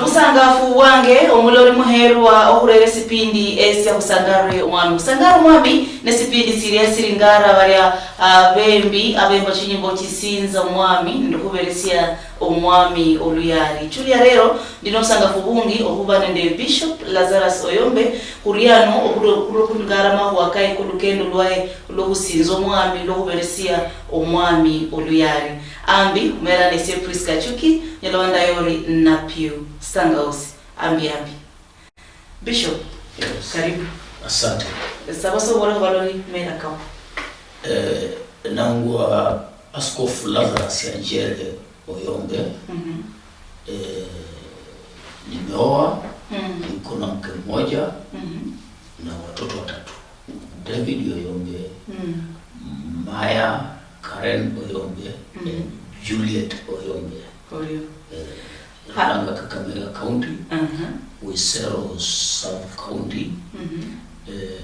Busangafu bwange omuloli muherwa okhurera esipindi esya khusangare omwami, khusangare omwami nesipindi silia silingara balia abembi abemba chinyimbo chisinza omwami nende khuberesia omwami oluyali. Chuli rero ndi nobusangafu bungi okhuba nende Bishop Lazarus Oyombe khuriano okhulungara makhuwa kaye kolukendo lwaye lwokhusinza omwami, lwokhuberesia omwami oluyali. Ambi mera nesie Priska Chuki nyala wandayori napyu sangausi ambi ambi. Bishop. Yes. Karibu. Asante. Sabasobora khubaloli mera kao. Nangwa Askofu Lazarus Anjere Oyombe. Nimeoa, niko na mke mmoja na watoto watatu. David Oyombe, Maya Karen Oyombe, and Juliet Oyombe. Orio. Rulanga, Kakamega County, Wisero Sub County,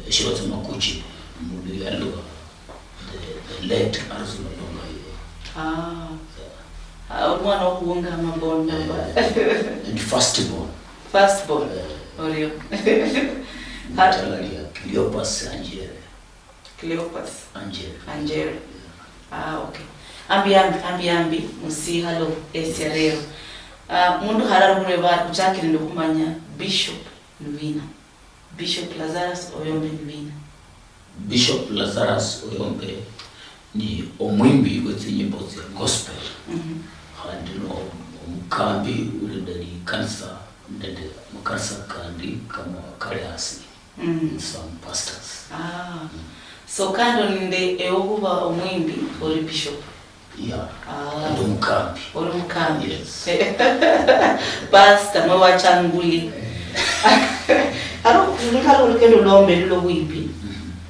Eshirotse Makuchi, Muluyalwa, the late Arzima Longa. Ah. Ah, omwana wokuwunga amabonda. And firstborn. First born. Orio. Mtalali ya Cleopas Anjere. Cleopas Anjere. Anjere. Ah, okay. Ambi ambi ambi ambi musihalo esya rero. Ah, mundu harara khureba khuchakire nende khumanya Bishop ni wina. Bishop Lazarus Oyombe ni wina. Bishop Lazarus Oyombe ni omwimbi wetsinyimbo zya gospel, khandi no omukambi ulendeli kanisa nende makanisa kandi kama kali hasi, some pastors. Ah. So kando nende ewokuba omwimbi ori bishop. Yeah. Ah. Ndi omukambi. Ori mukambi. Yes. Pastor mwe wachanguli. Aro lukhalo olukendo lwombe lulo bwimbi.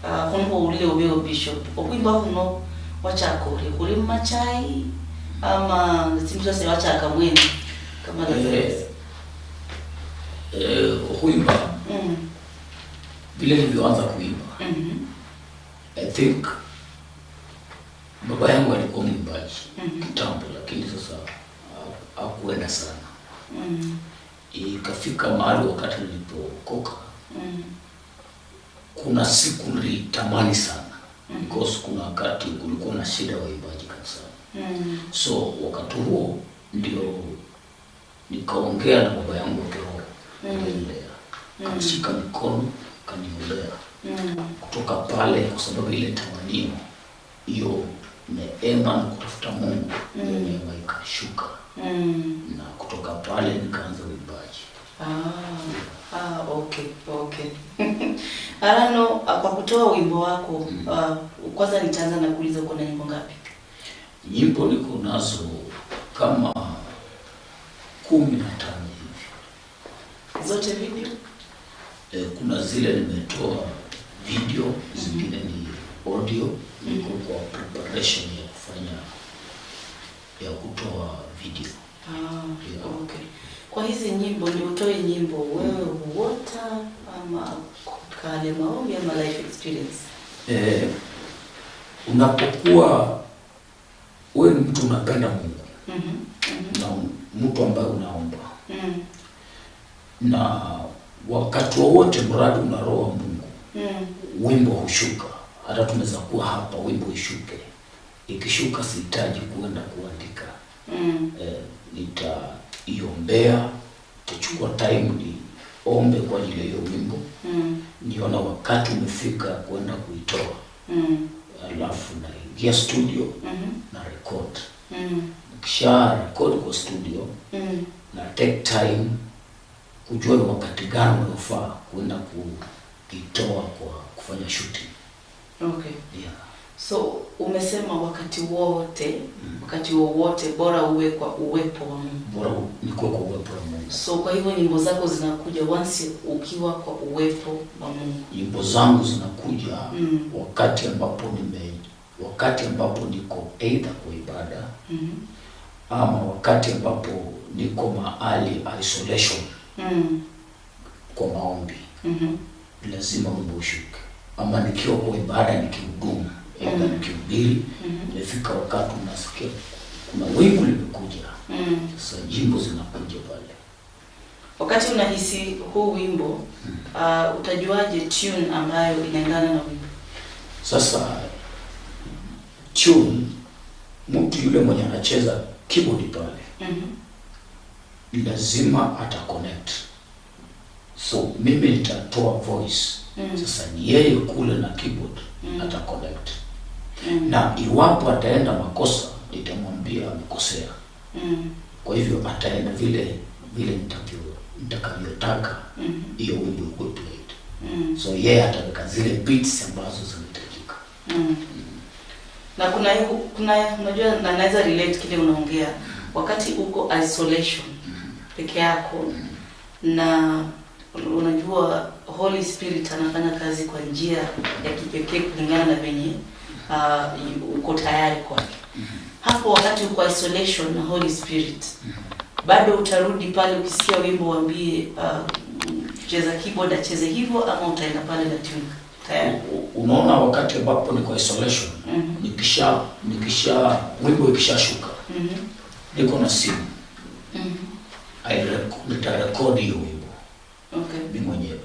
Ah, khuno ule ube bishop. Okwimba khuno wachaka ori khuli machai ama tsindu tsase wachaka mwene kama Lazarus. Okhwimba, vile nilivyoanza kuimba, I think baba yangu alikuwa mwimbaji kitambo, lakini sasa hakuenda sana. Ikafika mahali wakati nilipookoka, kuna siku nilitamani sana, because kuna wakati kulikuwa na shida ya waimbaji kanisani. So wakati huo ndio nikaongea na baba yangu wa kiroho aliyenilea, kanishika mikono, kaniombea. Kutoka pale, kwa sababu ile tamanio, hiyo neema na kutafuta Mungu, hiyo neema ikashuka, na kutoka pale nikaanza uimbaji. Ah, ah, okay. Arano, kwa kutoa wimbo wako, kwanza nitaanza na kuuliza uko na nyimbo ngapi? Nyimbo niko nazo kama 15 hivi. Zote video? Kuna zile nimetoa video, zingine ni audio, niko kwa preparation ya kufanya ya kutoa video. Ah, Yeah. okay. Kwa hizi nyimbo ndio utoe nyimbo wewe huota ama kale maombi ama life experience? Unapokuwa wewe ni mtu unapenda Mungu na mtu ambaye unaomba, na wakati wowote mradi una roho wa Mungu, wimbo hushuka. Hata tunaweza kuwa hapa wimbo ishuke, ikishuka sihitaji kuenda kuandika. Nitaiombea, nitachukua time niombe kwa ajili ya hiyo wimbo, niona wakati umefika kuenda kuitoa, alafu naingia studio na record. Nikisha record kwa studio, na take time kujua ni wakati gani unaofaa kuenda kuitoa kwa kufanya shooting. Okay. Yeah. So umesema wakati wote, wakati wowote bora uwe kwa uwepo wa Mungu. Bora nikuwe kwa uwepo wa Mungu. So kwa hivyo nyimbo zako zinakuja once ukiwa kwa uwepo wa Mungu. Nyimbo zangu zinakuja wakati ambapo niko either kwa ibada ama wakati ambapo niko mahali isolation kwa maombi. Lazima wimbo ushuke. Ama nikiwa kwa ibada nikihudumu, labda nikihubiri, imefika wakati unasikia kuna wingu limekuja. Sasa nyimbo zinakuja pale. Wakati unahisi huu wimbo, utajuaje tune ambayo inaendana na wimbo? Sasa tune, mtu yule mwenye anacheza keyboard pale lazima ata connect. So mimi nitatoa voice. Sasa ni yeye kule na keyboard ata connect. Na iwapo ataenda makosa, nitamwambia amekosea. Kwa hivyo ataenda vile vile nitakavyotaka hiyo wimbo ikuwe played. So yeye ataweka zile beats ambazo zinahitajika. Na kuna unajua, na naweza relate kile unaongea wakati uko isolation peke yako, na unajua Holy Spirit anafanya kazi kwa njia ya kipekee kulingana na venye uko tayari kwake. Hapo wakati uko isolation na Holy Spirit, bado utarudi pale ukisikia wimbo uambie cheza keyboard acheze hivyo, ama utaenda pale na tune tayari? Unaona, wakati ambapo niko isolation, nikisha wimbo ikishashuka, niko na simu, nitarekodi hiyo wimbo mimi mwenyewe.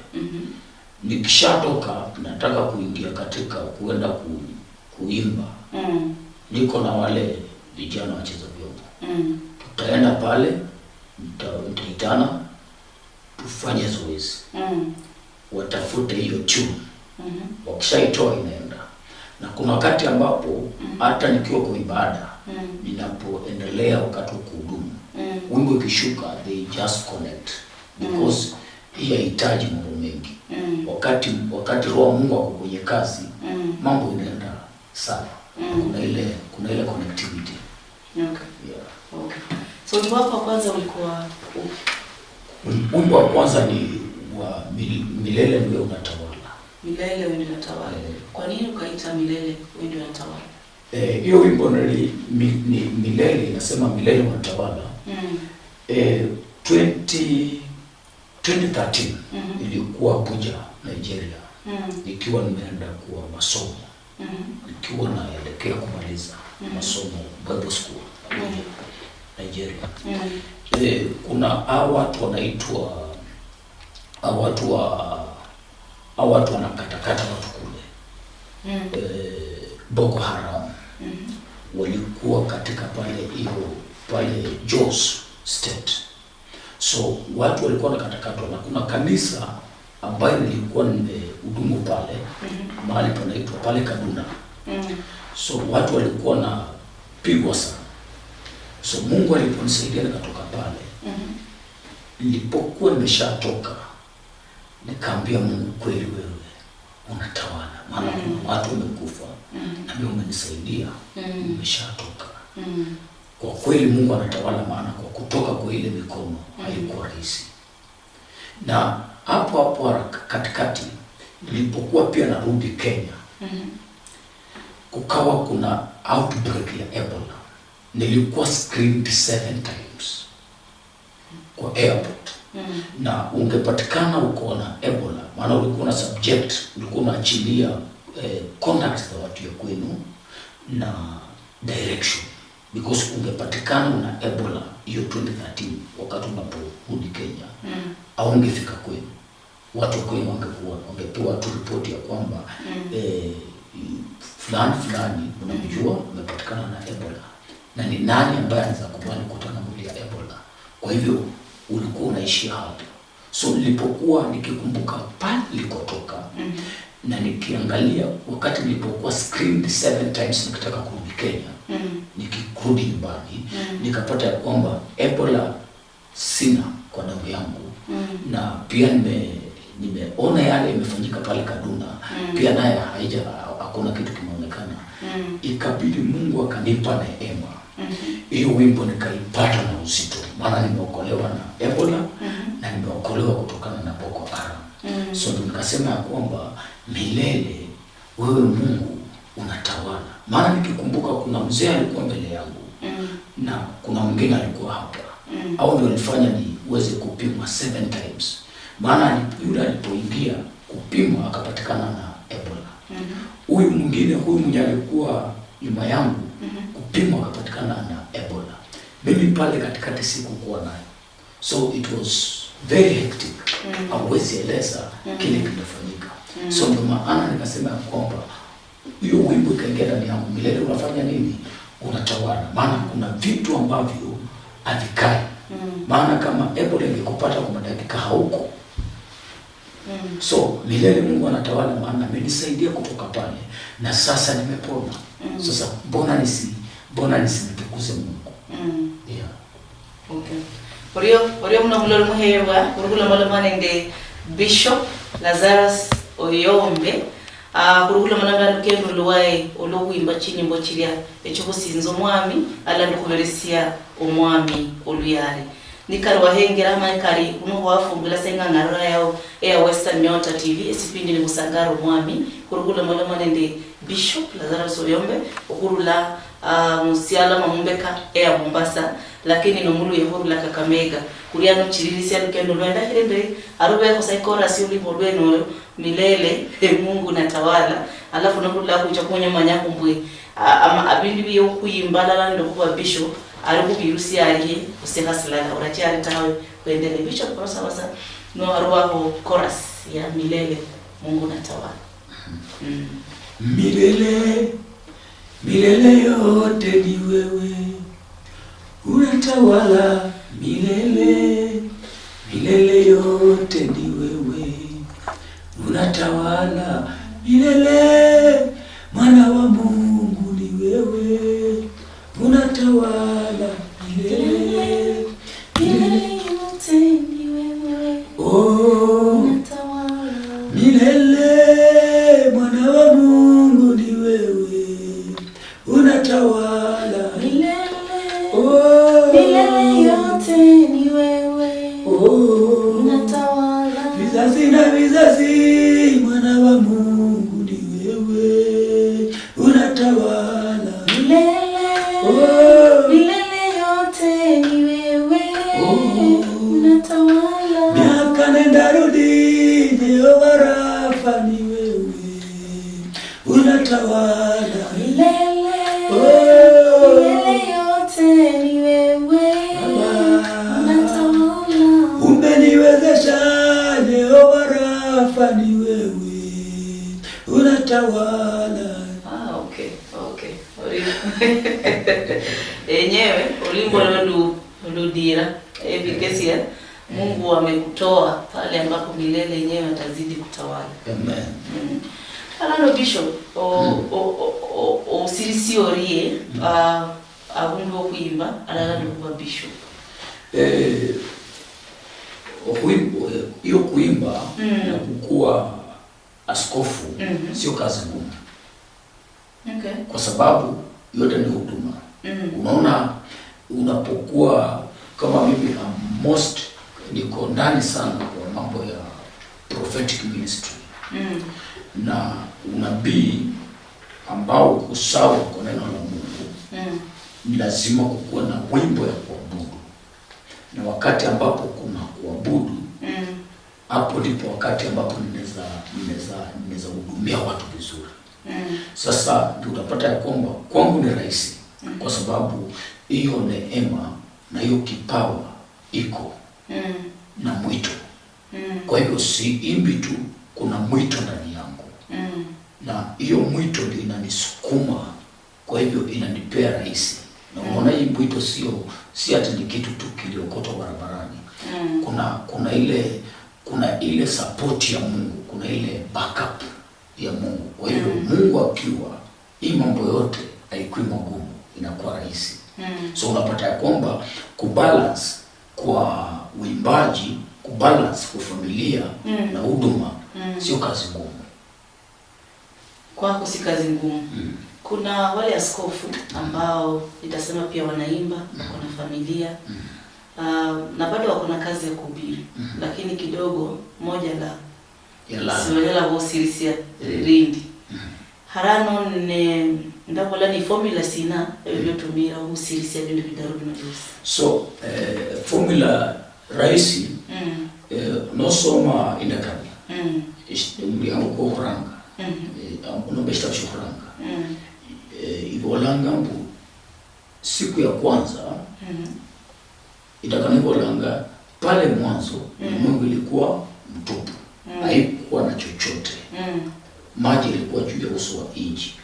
Nikishatoka nataka kuingia katika kuenda kuimba, niko na wale vijana wacheza vyombo, tutaenda pale, nitaitana tufanye zoezi, watafute hiyo tune, wakishaitoa inaenda. Na kuna wakati ambapo hata nikiwa kwa ibada, ninapoendelea wakati wa kuhudumu, wimbo ikishuka, they just connect because hii haihitaji mambo mengi. Wakati Roho wa Mungu ako kwenye kazi, mambo inaenda sawa. Kuna ile connectivity. Yeah. Okay. So wimbo wako wa kwanza ulikuwa upi? Wimbo wa kwanza ni wa Milele Ndiwe Unatawala. Milele Wewe Ndio Unatawala. Eh. Kwa nini ukaita Milele Wewe Ndio Unatawala? Eh, hiyo wimbo ni milele, inasema milele unatawala. 2013 nilikuwa Abuja, Nigeria, nikiwa nimeenda kwa masomo, nikiwa naelekea kumaliza masomo Bible school Abuja, Nigeria. Kuna hao watu wanaitwa hao watu wanakatakata watu kule, Boko Haram, walikuwa katika pale hiyo pale Jos State, so watu walikuwa wanakatakatwa, na kuna kanisa ambayo nilikuwa nimehudumu pale mahali panaitwa pale Kaduna. So watu walikuwa napigwa sana. So Mungu aliponisaidia nikatoka pale, nilipokuwa nimeshatoka nikaambia Mungu, kweli wewe unatawala, maana kuna watu wamekufa na mimi umenisaidia, nimeshatoka. Kwa kweli Mungu anatawala, maana kwa kutoka kwa ile mikono haikuwa rahisi. Na hapo hapo katikati nilipokuwa pia narudi Kenya, kukawa kuna outbreak ya Ebola. Nilikuwa screened seven times kwa airport, na ungepatikana uko na Ebola, maana ulikuwa na subject, ulikuwa unaachilia contact za watu ya kwenu na direction, because ungepatikana una Ebola hiyo 2013 wakati unaporudi Kenya, au ungefika kwenu, watu wa kwenu wangepewa tu ripoti ya kwamba fulani fulani unamjua umepatikana na Ebola, na ni nani ambaye anaweza kubali kukutana mwili ya Ebola? Kwa hivyo ulikuwa unaishia hapo. So nilipokuwa nikikumbuka pale nilikotoka na nikiangalia wakati nilipokuwa screened seven times nikitaka kurudi Kenya, nikirudi nyumbani nikapata ya kwamba Ebola sina kwa damu yangu, na pia nimeona yale imefanyika pale Kaduna, pia naye haija, hakuna kitu kimeonekana. Ikabidi Mungu akanipa neema, hiyo wimbo nikaipata na uzito, maana nimeokolewa na Ebola na nimeokolewa kutokana na Boko Haram. So ndio nikasema ya kwamba milele wewe Mungu unatawala, maana nikikumbuka kuna mzee alikuwa mbele yangu na kuna mwingine alikuwa hapa, au ndio alifanya niweze kupimwa seven times, maana yule alipoingia kupimwa akapatikana na Ebola. Huyu mwingine, huyu mwenye alikuwa nyuma yangu kupimwa akapatikana na Ebola. Mimi pale katikati sikukuwa nayo, so it was very hectic. Hauwezi eleza kile kinafanyika. So ndio maana nikasema ya kwamba hiyo wimbo ikaingia ndani yangu, milele unafanya nini? Unatawala. Maana kuna vitu ambavyo havikai. Maana kama Ebola ingekupata kwa madakika hauko. So milele Mungu anatawala, maana amenisaidia kutoka pale na sasa nimepona. Sasa mbona nisimtukuze Mungu? Yeah. Okay. Orio orio muno mulori muherwa kurukhula nende Bishop Lazarus Oyombe, kurukhula lukendo lwaye olwokhwimba chinyimbo chilia echikhusinza omwami ala ndikhuberesia omwami oluyari nikari wahengera ama kari uno khwafungula seng'ang'arira yao eya Western Nyota TV esipindi ni khusangara omwami kurukhula nende Bishop Lazarus Oyombe okhurula musialo mamumbeka eya Mombasa, lakini nomuluye khurula Kakamega kuliano chiririsia lukendo lwendakhile mbere arubekho saikorasi ulibo lwenoyo milele Mungu natawala, alafu nokhurula khucha khunyamanya khumbwe abindu bye khuyimba lala nende khuba bishop ali khubirusia alie khusikha silala orachari tawe khwendele bishop rosabasa no aruwakho chorus ya milele Mungu natawala. Milele milele yote ni wewe unatawala, milele milele yote ni wewe unatawala, milele mwana wa Mungu ni wewe unatawala, milele milele yote ni wewe oh unatawala milele mwana wa Mungu ni wewe unatawala milele oh milele yote ni wewe oh unatawala vizazi na vizazi mwana wa Mungu ni wewe unatawala milele oh milele yote ni wewe Oh. unatawala miaka nenda rudi Jehova Rafa ni wewe unatawala milele Oh. milele yote ni wewe Baba. unatawala Umeniwezesha Jehova Rafa ni wewe unatawala. Ah, okay. Enyewe ulimbo lolu ludira ebikesia Mungu amekutoa pale ambapo milele yenyewe atazidi kutawala. Amen. Alano Bishop o o osirisi orie abundu okuimba alala ndikuba bishop. Hiyo kuimba na kukuwa askofu sio kazi ngumu kwa sababu yote ni huduma. Unaona, unapokuwa kama mimi I'm most niko ndani sana kwa mambo ya prophetic ministry na unabii ambao uko sawa kwa neno la Mungu, ni lazima kukuwa na wimbo ya kuabudu, na wakati ambapo kuna kuabudu, hapo ndipo wakati ambapo ninaweza hudumia watu vizuri. Sasa ndio utapata ya kwamba kwangu ni rahisi kwa sababu hiyo neema na hiyo kipawa iko na mwito. Kwa hivyo siimbi tu, kuna mwito ndani yangu na hiyo mwito ndio inanisukuma, kwa hivyo inanipea rahisi. Na unaona hii mwito sio si ati ni kitu tu kiliokotwa barabarani. Kuna ile support ya Mungu, kuna ile backup ya Mungu. Kwa hivyo Mungu akiwa, hii mambo yote haikui magumu, inakuwa rahisi. So unapata ya kwamba kubalance kwa uimbaji, kubalance kwa familia na huduma sio kazi ngumu. Kwako si kazi ngumu. Kuna wale askofu ambao nitasema pia wanaimba, wako na familia na bado wako na kazi ya kuhubiri, lakini kidogo moja la Yala. siwanyala vosirisia rindi harano ne ndabola ni formula sina ebyotumira husirisia bindu bidaru bino byosi. So formula rahisi nosoma indakani mliango kwa khuranga unomba chitabu cha khuranga ivolanga mbu siku ya kwanza itakana ivolanga. Pale mwanzo ulimwengu ilikuwa mtupu, haikuwa na chochote. Maji ilikuwa juu ya uso wa nchi.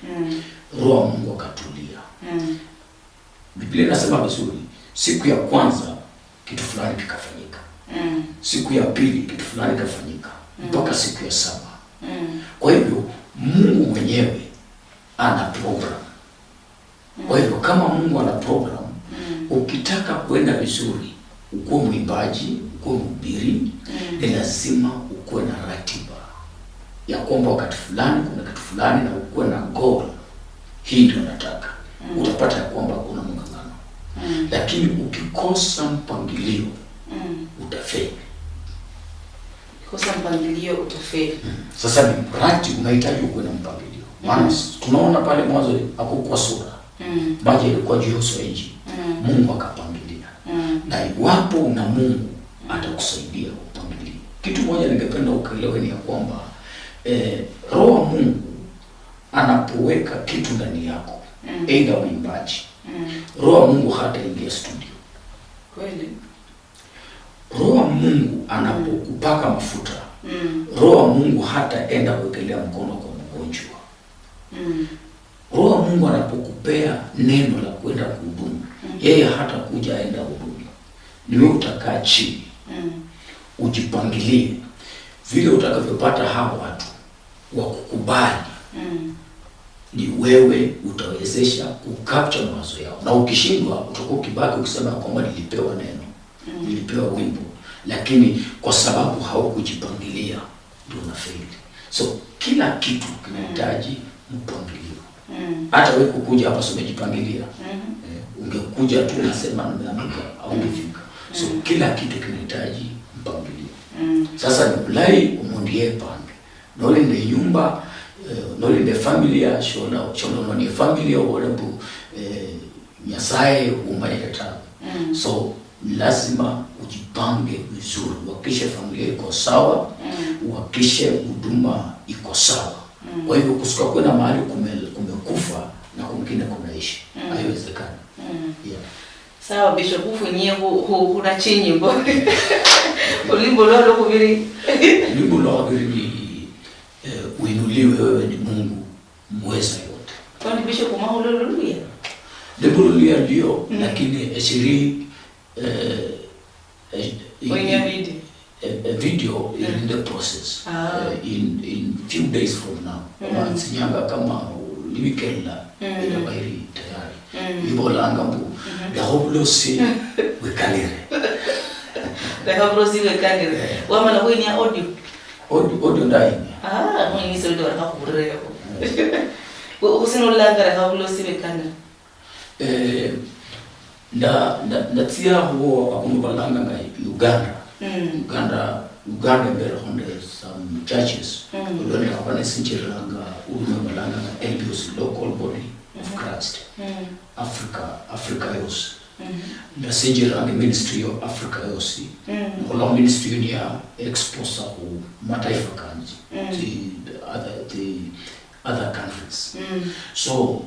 Roho wa Mungu akatulia. Biblia inasema vizuri, siku ya kwanza kitu fulani kikafanyika, siku ya pili kitu fulani kikafanyika, mpaka siku ya saba. Kwa hivyo Mungu mwenyewe ana program. Kwa hivyo kama Mungu ana program, ukitaka kwenda vizuri, ukuwe mwimbaji, ukuwe mhubiri, ni lazima ukuwe na ratiba ya kwamba wakati fulani kuna kitu fulani, na ukuwe na goal, hii ndio nataka. Utapata ya kwamba kuna mng'ang'ano. Lakini ukikosa mpangilio utafeli. Kosa mpangilio utafeli. Sasa ni rati, unahitaji ukuwe na mpangilio, maana tunaona pale mwanzo hakukuwa sura, maji yalikuwa juu ya uso wa nchi. Mungu akapangilia, na iwapo una Mungu atakusaidia upangilie. Kitu moja ningependa ukielewe ni ya kwamba Roho wa Mungu anapoweka kitu ndani yako, aidha uimbaji, Roho wa Mungu hataingia studio. Kweli. Roho wa Mungu anapokupaka mafuta, Roho wa Mungu hataenda kuwekelea mkono kwa mgonjwa. Roho wa Mungu anapokupea neno la kwenda kuhudumu, yeye hatakuja aenda hudumu. Ni wewe utakaa chini ujipangilie vile utakavyopata hawa watu wa kukubali. Ni wewe utawezesha kucapture mawazo yao, na ukishindwa utakuwa ukibaki ukisema kwamba nilipewa neno, nilipewa wimbo, lakini kwa sababu haukujipangilia ndio unafeli. So kila kitu kinahitaji mpangilio. Hata wewe kukuja hapa si umejipangilia? Ungekuja tu unasema nimeamka, haungefika. So kila kitu kinahitaji mpangilio. Sasa ni bulai omundu yepange nolinde nyumba, nolinde familia shona shonononi familia obole mbu Nyasaye umanyire tawe. So lazima ujipange vizuri, uhakikishe familia iko sawa, uhakikishe huduma iko sawa. Kwa hivyo kusuka kwenda mahali kumekufa na kwingine kunaishi, haiwezekani. Yeah. Sawa Bishop, ufunyie huna chinyimbo ulimbo lolo kubiri. Wimbo lwa kabiri ni uinuliwe wewe ni Mungu mweza yote. Kwani Bishop mahululuya? Lebululia ndio, lakini eshiri Wenye video. A video is in the process. In few days from now. Kama nsinyanga kama weekend la itakuwa iri tayari. Ibolanga mbu lekhobulosi wekalire. Lekhobulosi wekalire. Wamala khuinia audio. Audio ndainia. Mwinisa ndo rakhakhurereko. Khusinolanga lekhobulosi wekalire. Ndatsia khuwo akundu balanga nga Uganda. Uganda mbere khonde some churches. Olonda khaba nesinjiriranga ulume balanga nga LBOC, Local Body of Christ. Africa yosi. Ndasinjiriranga ministry yo Africa yosi. Nkhola ministry yo ya exposa khu mataifa kanji. The other countries. So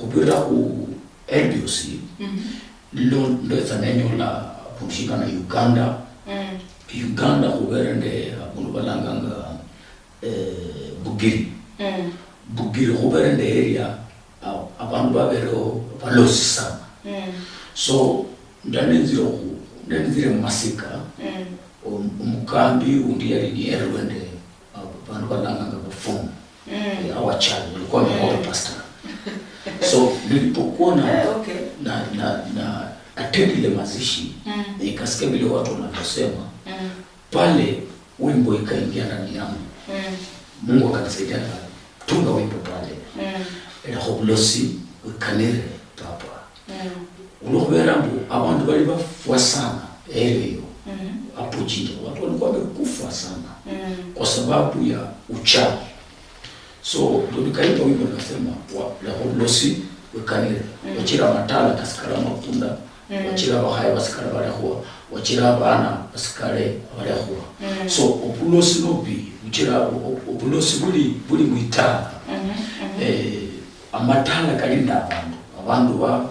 khubirira khu LBOC, lo ndetsa nenyola bunshikana Uganda. Uganda khubere nde abundu balanga nga Bugiri. Bugiri khubere nde area abandu babereo balosi sana. So ndanenzire mumasika, omukambi undi yali niyerwe nde abandu balanga nga bafumu. Awachali walikuwa wamekuwa pastor. So nilipokuwa na attend ile mazishi, nikasikia vile watu wanavyosema. Pale wimbo ikaingia ndani yangu. Mungu akanisaidia na tunga wimbo pale. Lekhobulosi wekanire papa. Ulokhubera mbu abandu bali bafwa sana eyo. Hapo Jinja watu walikuwa wamekufa sana. Kwa sababu ya uchawi. So ndo nikaimba wimbo nikasema lekhobulosi wekanire. Wachira matala kasikara makunda. Wachira bakhaya basikara balekhwa, wachira abana basikare balekhwa. So obulosi nobi uchira obulosi buli mwitala. Amatala kalinda abandu, abandu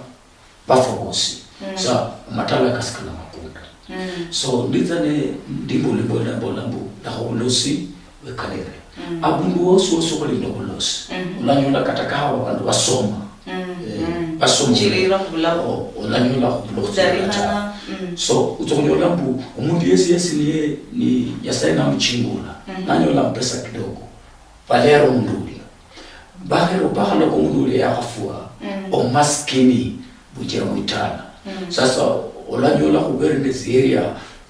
bafa bosi. So amatala kasikala makunda. So nditsane ndimbo limbolambolambu lakhobulosi wekanire abundu wosi wosi khulinda bulosi olanyola kata kawa bandu basoma basoma Chirira khubulawo. Olanyola khubulosi Darihana. So utsonyola mbu omundu yesi yesi niye ni Nyasaye namuchingula nanyola mpesa kidogo valera omundu ulia bakhero bakhalaka omundu ulia yakhafwa omaskini buchira mwitala. Sasa olanyola khubere nende tsiarea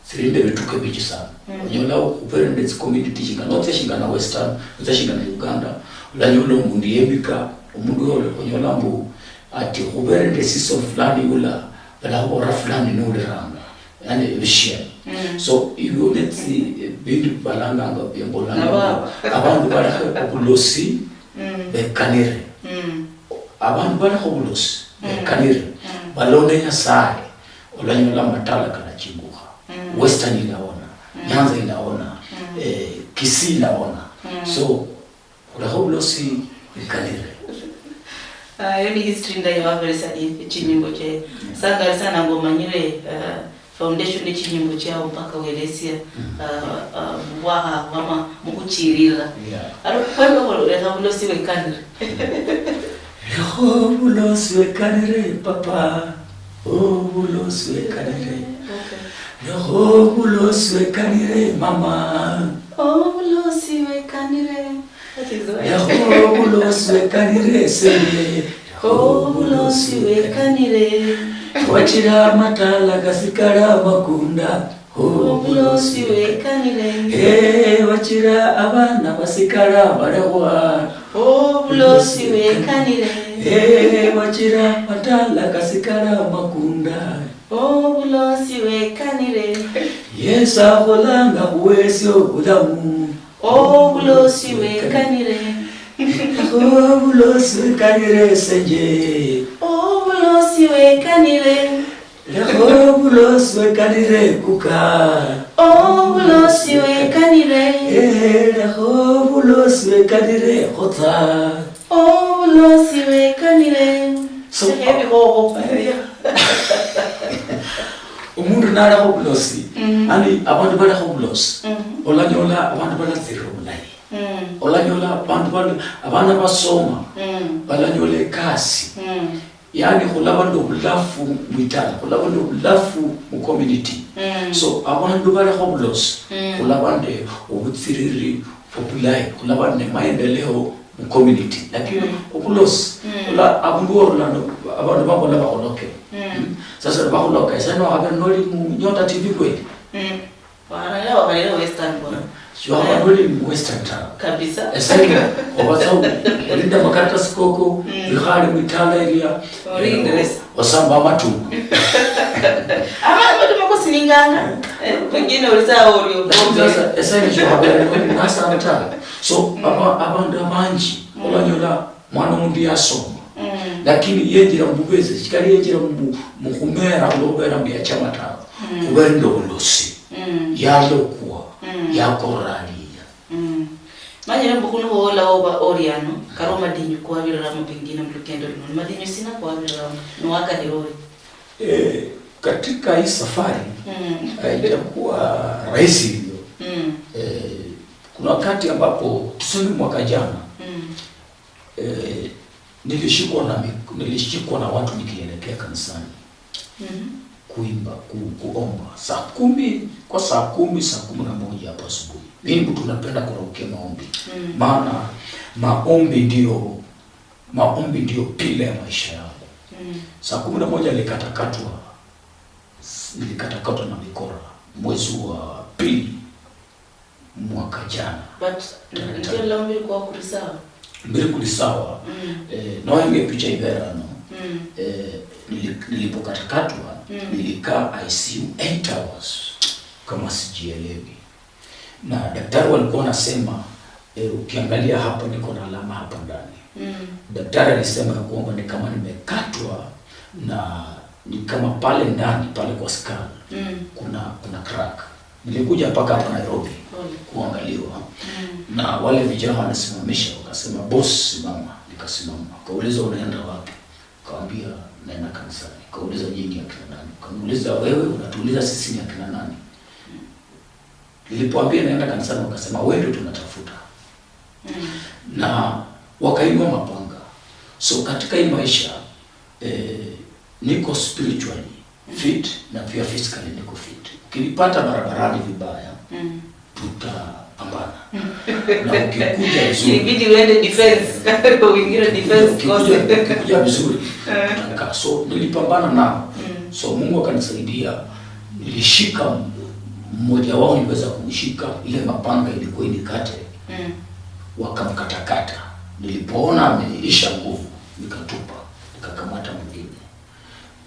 tsirinde bituke bichi sana, onyola khubere nende tsicommunity shingana otsia shingana Western, otsia shingana Uganda, olanyola omundu yemika omundu oyo onyola mbu ati khubere nende season fulani yula balakhubora fulani noliranga yani ebishieno. So ibyo netsi bindu balanganga byembolanga Nababa. abandu balekhe obulosi bekanire, abandu balekhe obulosi bekanire balonde Nyasaye, olanyola matala kalachingukha, Western ilaona, Nyanza ilaona, Kisii ilaona. So khulekhe obulosi bekanire. Iyo ni history ndayiwaveresa chinyimbo che sangari sana ngomanyire foundation yechinyimbo chao mpaka welesia bwaha wama mukuchirira aro kwembe lekha bulosi wekanire. Lekha obulosi wekanire papa, obulosi wekanire. Lekha obulosi wekanire mama. Obulosi wekanire. That is right. Lekha obulosi wekanire seye. Obulosi wekanire. Wachira matala kasikala makunda. Obulosi wekanire. Wachira abana basikala balekhwa. Obulosi wekanire. Wachira matala kasikala makunda. Obulosi wekanire. Yesu akholanga khuwesya obulamu. Obulosi wekanire. Obulosi wekanire senje. Obulosi wekanire. Lekha obulosi wekanire kuka. Obulosi wekanire. Lekha obulosi wekanire khotsa. Obulosi wekanire. So, Sehebihoho. Omundu nalekha obulosi, ani abandu balekha obulosi, olanyola abandu balatsirira obulayi, olanyola abandu abana basoma, balanyola ekasi, yani khulaba nende obulafu mwitala, khulaba nende obulafu mu community. So abandu balekha obulosi, khulaba nende obutsiriri obulayi, khulaba nende maendeleo mu community. Lakini obulosi ola abundu orulano abandu babola bakholoke. Sasa bakhuloka sasa wakhabere noli mu Nyota TV kweli. Wanalewa wakalele Western bwana. Sio hapa noli mu Western town. Kabisa. Esenge obatsa olinda makaratasi koko wikhale mwitala area. Ori interest. Osamba amatumbo. Ama amatumbo kosininganga. Pengine ulisa ori. Sasa esenge sio hapa noli nasamba ta. So abandu abanji olanyola mwana omundu yasoma. Lakini yenjira mububezi shikali yenjira mukhumera khulobera mbu yachama tawe. Khubera nende obulosi. Yalokwa, yakoralia. Manyire mbu khuno khola oba oriano karo madinyu kwabirira pengine mulukendo luno. Madinyu sina kwabirira niwakahira ori. Katika hii safari haijakuwa rahisi hivyo. Kuna wakati ambapo tuseme mwaka jana nilishikwa na watu nikielekea kanisani. Kuimba, kuomba saa 10 kwa saa 10, saa 11 hapo asubuhi. Mimi mtu napenda kuraukia maombi. Maana maombi ndio pila ya maisha yangu. Saa 11 nilikatakatwa na mikora mwezi wa pili mwaka jana. But ndio leo mbili kwa kulisawa. Mbili kulisawa. Noenge picha ibera no. Nilipokatakatwa nilikaa ICU 8 hours kama sijielewi. Na daktari walikuwa wanasema ukiangalia hapa niko na alama hapa ndani. Daktari alisema kwamba ni kama nimekatwa na ni kama pale ndani pale kwa skull kuna crack. Nilikuja mpaka hapa Nairobi kuangaliwa. Na wale vijana wanasimamisha wakasema boss simama. Nikasimama. Kauliza unaenda wapi? Kaambia naenda kanisani. Nikauliza, nyinyi akina nani? Wakaniuliza, wewe unatuuliza sisi ni akina nani? Nilipoambia naenda kanisani, wakasema wewe ndio tunatafuta, na wakainua mapanga. So katika hii maisha niko spiritually fit na pia physically niko fit. Ukinipata barabarani vibaya, tutapambana, na ukikuja vizuri, Ilibidi uende defense, uingie defense course. Ukikuja vizuri tutakaa. So nilipambana nao, so Mungu akanisaidia, nilishika mmoja wao, niliweza kumshika, ile mapanga ilikuwa inikate, wakamkatakata. Nilipoona ameniisha nguvu, nikatupa, nikakamata mwingine,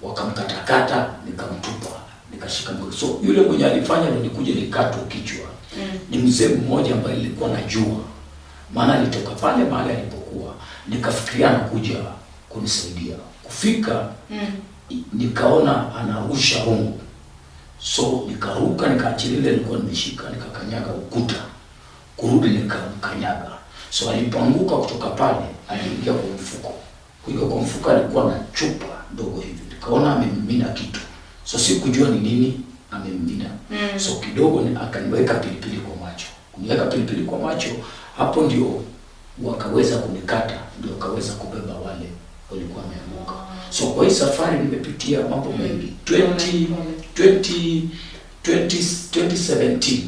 wakamkatakata, nikamtupa, nikashika mwingine. So yule mwenye alifanya ndio nikuje nikatwe kichwa ni mzee mmoja ambaye nilikuwa najua, maana alitoka pale mahali alipokuwa, nikafikiria anakuja kunisaidia. Kufika nikaona anarusha rungu, so nikaruka, nikaachilia ile nilikuwa nimeshika, nikakanyaga ukuta, kurudi nikamkanyaga. So alipoanguka kutoka pale, aliingia kwa mfuko. Kuingia kwa mfuko alikuwa na chupa ndogo hivi, nikaona amemimina kitu, so sikujua ni nini amemimina. So kidogo akaniweka pilipili kwa macho, kuniweka pilipili kwa macho, hapo ndio wakaweza kunikata, ndio wakaweza kubeba wale walikuwa wameanguka. So kwa hii safari nimepitia mambo mengi. 20 20 20 2017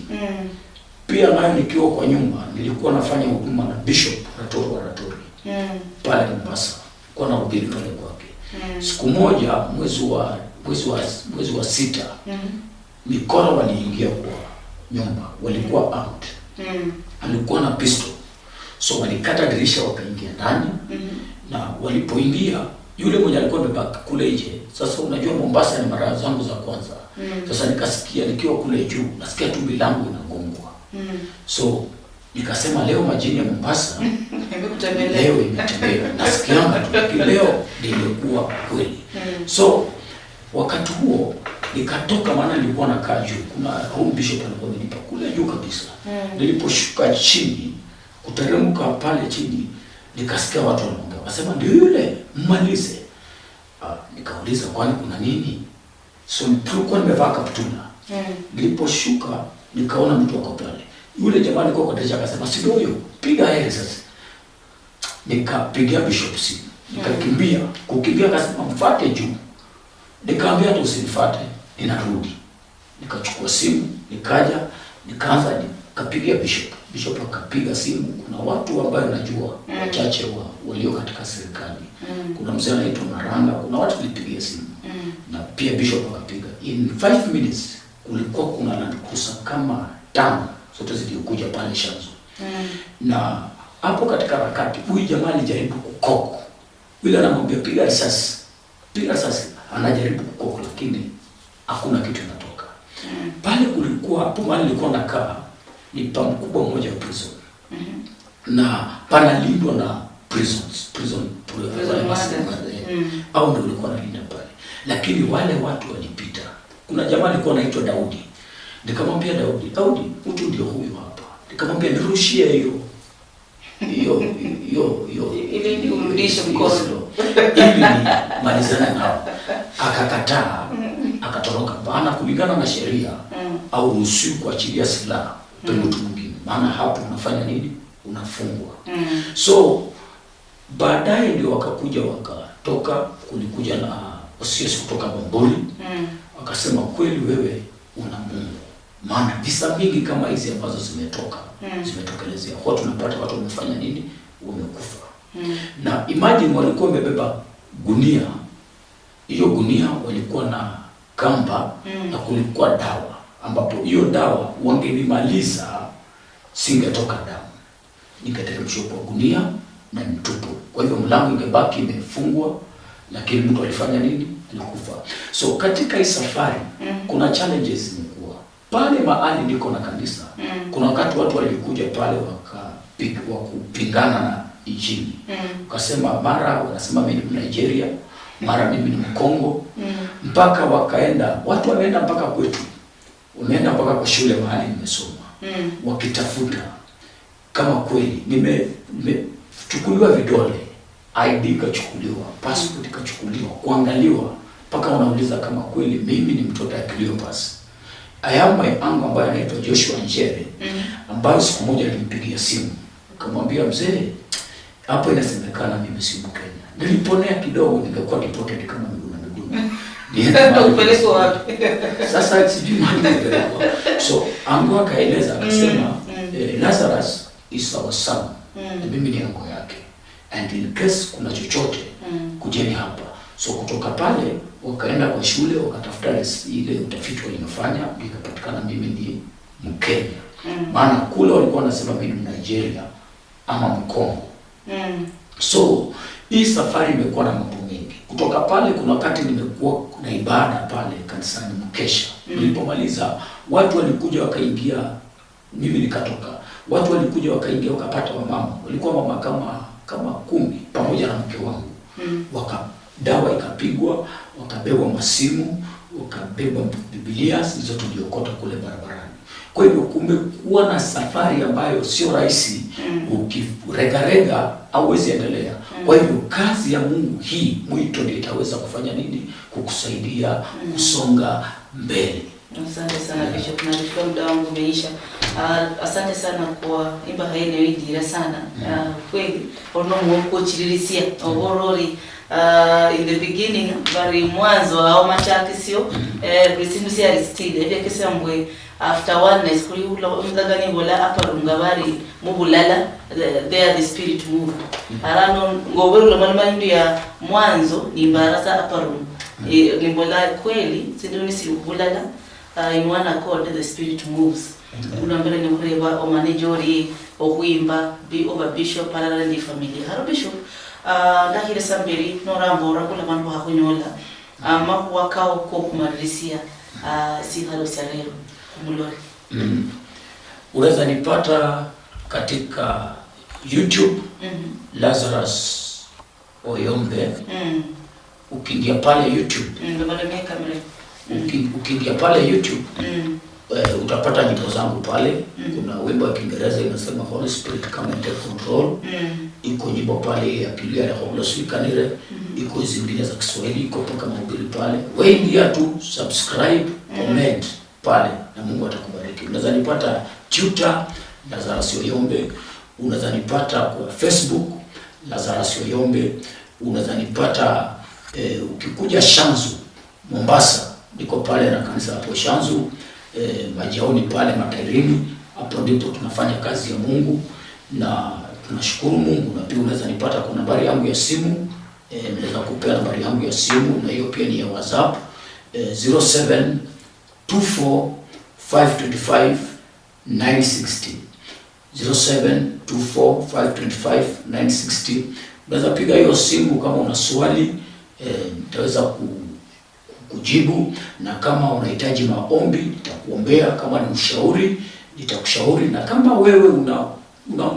pia nayo nikiwa kwa nyumba nilikuwa nafanya huduma na Bishop Ratori wa Ratori pale Mombasa, kwa nahubiri pale kwake. Siku moja mwezi wa sita mikora waliingia kwa nyumba, walikuwa armed, alikuwa na pistol, so walikata dirisha wakaingia ndani na walipoingia yule mwenye alikuwa amebaki kule nje. Sasa unajua Mombasa ni mara zangu za kwanza. Sasa nikasikia nikiwa kule juu, nasikia tu milango inagongwa. So nikasema leo majini ya Mombasa Imekutembelea. Leo imetembea, nasikianga tu, lakini leo ndio kweli. So wakati huo nikatoka, maana nilikuwa nakaa juu, kuna room bishop alikuwa amenipa kule juu kabisa. Niliposhuka chini, kuteremka pale chini, nikasikia watu wanaongea, wakasema ndio yule, mmalize. Ah, nikauliza kwani kuna nini? So tulikuwa nimevaa kaptula. Niliposhuka nikaona mtu ako pale. Yule jamaa alikuwa kwa dirisha akasema, si ndio huyo, piga heri sasa. Nikapigia bishop simu, nikakimbia. Kukimbia akasema mfuate juu. Nikaambia hata usinifuate, ninarudi. Nikachukua simu, nikaja, nikaanza nikapigia bishop. Bishop akapiga simu. Kuna watu ambayo najua wachache walio katika serikali. Kuna mzee anaitwa Maranga, kuna watu nilipigia simu. Na pia bishop akapiga. In 5 minutes kulikuwa kuna Land Cruiser kama tano zote zilikuja pale Shanzu. Na hapo katika harakati huyu jamaa alijaribu kukoko. Yule anamwambia piga risasi, piga risasi, anajaribu kukoko lakini hakuna kitu inatoka. Pale kulikuwa hapo mahali nilikuwa nakaa ni pa mkubwa mmoja wa prison na panalindwa na prisons prison Prison wale wardens. au ndio walikuwa wanalinda pale, lakini wale watu walipita. Kuna jamaa alikuwa anaitwa Daudi, nikamwambia Daudi, Daudi, mtu ndio huyu hapa. Nikamwambia nirushie hiyo hiyo hiyo hiyo Ili urudishe mkono. Ili nimalizane nao. Akakataa, akatoroka. Maana kulingana na sheria hauruhusiwi kuachilia silaha kwa mtu mwingine, maana hapo unafanya nini? Unafungwa. So baadaye ndio wakakuja wakatoka, kulikuja na OCS kutoka Bamburi, wakasema kweli wewe una Mungu, maana visa vingi kama hizi ambazo zimetoka zimetokelezea, huwa tunapata watu wamefanya nini, wamekufa. Na imagine walikuwa wamebeba gunia, hiyo gunia walikuwa na kamba na kulikuwa dawa, ambapo hiyo dawa wangenimaliza singetoka damu, ningeteremshwa kwa gunia na mtupu. Kwa hivyo mlango ingebaki imefungwa, lakini mtu alifanya nini? Alikufa. So katika hii safari kuna challenges zimekuwa pale mahali niko na kanisa. Kuna wakati watu walikuja pale wakupingana na Injili, wakasema mara wanasema mimi ni Nigeria, mara mimi ni Mkongo, mpaka wakaenda watu wameenda mpaka kwetu, wameenda mpaka kwa shule mahali nimesoma wakitafuta kama kweli nimechukuliwa vidole, ID ikachukuliwa, passport ikachukuliwa, kuangaliwa Mpaka unauliza kama kweli mimi ni mtoto ya Cleopas. I have my uncle ambaye anaitwa Joshua Njere, ambayo siku moja nilimpigia simu, nikamwambia, "Mzee, hapo inasemekana mimi si Mkenya. Niliponea kidogo ningekuwa deported kama Miguna Miguna. Niende mahali." Upelekwe wapi? Sasa sijui mahali nilipelekwa. So ango akaeleza akasema, "Lazarus is our son." Na mimi ni ango yake. "And in case kuna chochote, kujeni hapa." So kutoka pale wakaenda kwa shule, wakatafuta ile utafiti waliofanya, ikapatikana mimi ni Mkenya. Maana kule walikuwa wanasema mimi ni Nigeria ama Mkongo. So hii safari imekuwa na mambo mengi. Kutoka pale kuna wakati nimekuwa na ibada pale kanisani mkesha. Nilipomaliza watu walikuja wakaingia, mimi nikatoka. Watu walikuja wakaingia wakapata wamama, walikuwa mama kama 10 pamoja na mke wangu. Waka dawa ikapigwa, wakabebwa masimu, wakabebwa Biblia zilizo tuliokota kule barabarani. Kwa hivyo kumekuwa na safari ambayo sio rahisi. Ukiregarega hauwezi endelea. Kwa hivyo kazi ya Mungu hii, mwito ndio itaweza kufanya nini? Kukusaidia kusonga mbele. Asante sana, Bishop, na muda wangu umeisha. Asante sana kwa imba haene widira sana. Kweli orno muokuchiririsia oborori in the beginning, bari mwanzo ao machakisio buli sindu syali still ebyakesya mbwe after oneness kuli mudagani bola aparunga bari mubulala, there the spirit moved. Arano ngoberula malima indu ya mwanzo nimbaraza aparunga nimbola kweli sindu nisili kubulala, in one accord the spirit moves. Ulambele ni kureba omanejori okhwimba bi oba bishop alala ndi familia haro. Bishop, ndakhile sambeli norambora kula bandu bakhunyola makhuwa kao kokumalilisia sikhalo sya lero kumulole. Unaweza nipata katika YouTube, Lazarus Oyombe. Ukiingia pale YouTube, Ndomalomia kamera. Ukiingia pale YouTube, utapata nyimbo zangu pale. Kuna wimbo wa Kiingereza inasema "Holy Spirit, come and take control." Iko nyimbo pale ya pili ya Holosuikanire, iko zingine za Kiswahili, iko mpaka mahubiri pale. Wewe ingia tu, subscribe, comment pale na Mungu atakubariki. Unaweza nipata Twitter, Lazarus Oyombe, unaweza nipata kwa Facebook, Lazarus Oyombe, unaweza nipata ukikuja Shanzu Mombasa, niko pale na kanisa hapo Shanzu, Majaoni pale Matairini, hapo ndipo tunafanya kazi ya Mungu na tunashukuru Mungu. Na pia unaweza nipata kwa nambari yangu ya simu, naweza kupea nambari yangu ya simu na hiyo pia ni ya WhatsApp, 0724 525 960, 0724 525 960. Unaweza piga hiyo simu kama una swali, nitaweza kujibu, na kama unahitaji maombi nitakuombea, kama ni ushauri nitakushauri, na kama wewe una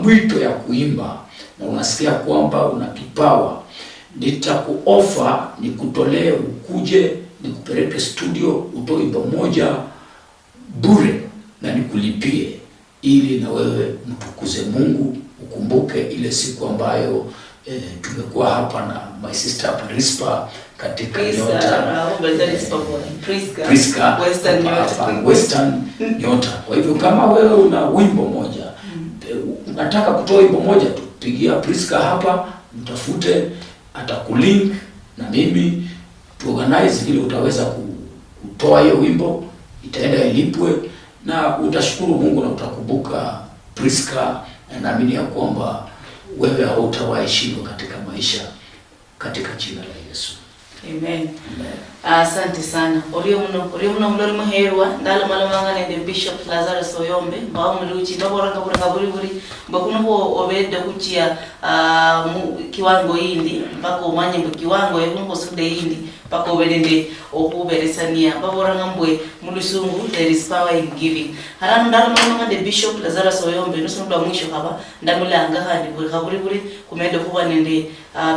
mwito ya kuimba na unasikia kwamba una kipawa, nitakuofa nikutolee, ukuje nikupeleke studio utoe wimbo moja bure na nikulipie, ili na wewe mtukuze Mungu. Ukumbuke ile siku ambayo tumekuwa hapa na my sister hapa Rispa katika Nyota Priska, Priska Western hapa Nyota. hapa, Western Nyota. Kwa hivyo kama wewe una wimbo moja, unataka kutoa wimbo moja tu, pigia Priska hapa, mtafute, atakulink na mimi tuorganize vile utaweza kutoa hiyo wimbo, itaenda ilipwe na utashukuru Mungu na utakumbuka Priska, na naamini ya kwamba wewe hautawahi shindwa katika maisha katika jina la Yesu. Amen. Asante sana, orio muno, orio muno mulori muherwa ndalomalomanga nende Bishop Lazarus Oyombe mbawo muluchi baboranga buranga buri buri mba kuno obedde kuchia mu kiwango yindi mpaka omanye mbu kiwango ekuno khosude yindi mpaka obe nende okhuberesania. Baboranga mbwe mulusungu, "There is power in giving." Harano ndalomalomanga nende Bishop Lazarus Oyombe nusu lwa mwisho khaba ndamulanga khandi buri khaburi buri kumende khuba nende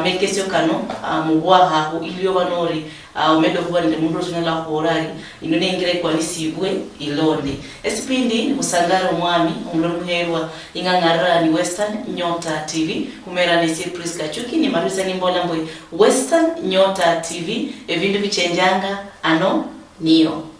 mekesyo kano mubwakha ilio banori. Omede khuba nende mundu osinyala khubola ari ino neingira ikwanisibwe ilonde. Esipindi ni Khusangare Omwami, omuloli muherwa ing'ang'arira ni Western Nyota TV, khumera nesie Priska Chuki nimarisa nimbola mbwe Western Nyota TV, ebindu bichenjanga ano niyo.